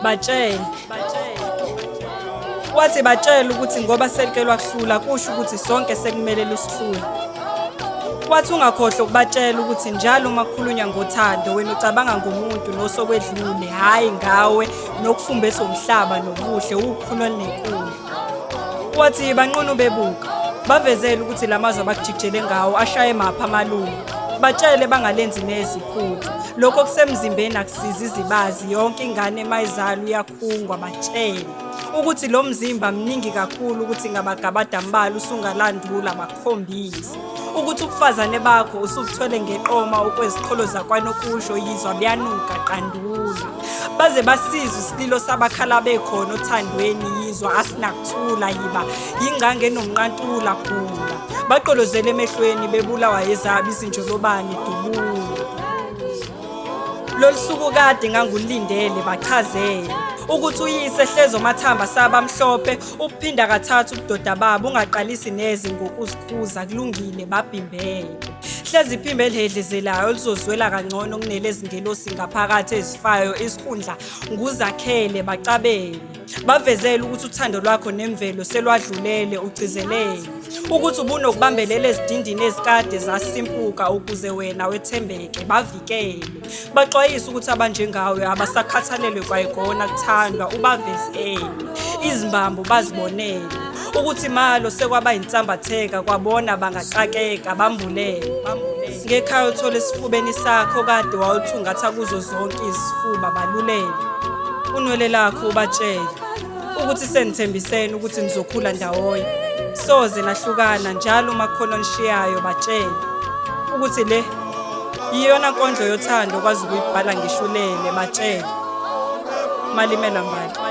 Batshele. Wathi batshele ukuthi ngoba selike lwakuhlula kusho ukuthi sonke sekumele lusihlule. Wathi ungakhohlwa ukubatshela ukuthi njalo uma kukhulunywa ngothando wena ucabanga ngomuntu nosokwedlule hhayi ngawe nokufumbesa umhlaba nobuhle ukhulu olunenkulu. Wathi banqunu bebuka bavezele ukuthi la mazwi abakujikijele ngawo ashaye maphi amalungu. Batshele bangalenzi neze iphutha. Lokho okusemzimbeni akusizi izibazi yonke ingane mayizalwa iyakhungwa batshele ukuthi lo mzimba mningi kakhulu ukuthi ngabagabada mbala usungalandula bakhombise ukuthi ubufazane bakho usubuthwele ngeqoma okweziqholo zakwanokusho yizwa buyanuka qandula baze basizwe isililo sabakhala bekhona othandweni yizwa asinakuthula yiba yingcange enomnqantula gula baqolozele emehlweni bebulawa yezabo izinjolobane dubula Lolu suku kade ngangulindele bachazele ukuthi uyise hlezi omathamba saba mhlophe ukuphinda kathathu ubudoda babo ungaqalisi neze ngokuzikhuza kulungile babhimbele hlezi iphimbo elihedlezelayo oluzozwela kangcono kunelezingelosi ngaphakathi ezifayo isikhundla nguzakhele bacabele Bavezele ukuthi uthando lwakho nemvelo selwadlulele ugcizelele ukuthi ubunokubambelela ezidindini ezikade zasimpuka ukuze wena wethembeke bavikele baxwayise ukuthi abanjengawe abasakhathalelwe kwayikona kuthandwa ubavezele izimbambo bazibonele ukuthi malo sekwaba insambatheka kwabona bangaxakeka bambulele ngekhaya uthole esifubeni sakho kade wawuthungatha kuzo zonke izifuba balulele unwele lakho ubatshele ukuthi senithembisene ukuthi nizokhula ndawonye soze nahlukana njalo uma kukhona onishiyayo batshele ukuthi le iyona nkondlo yothando okwazi ukuyibhala ngishulele batshele malimela mbali.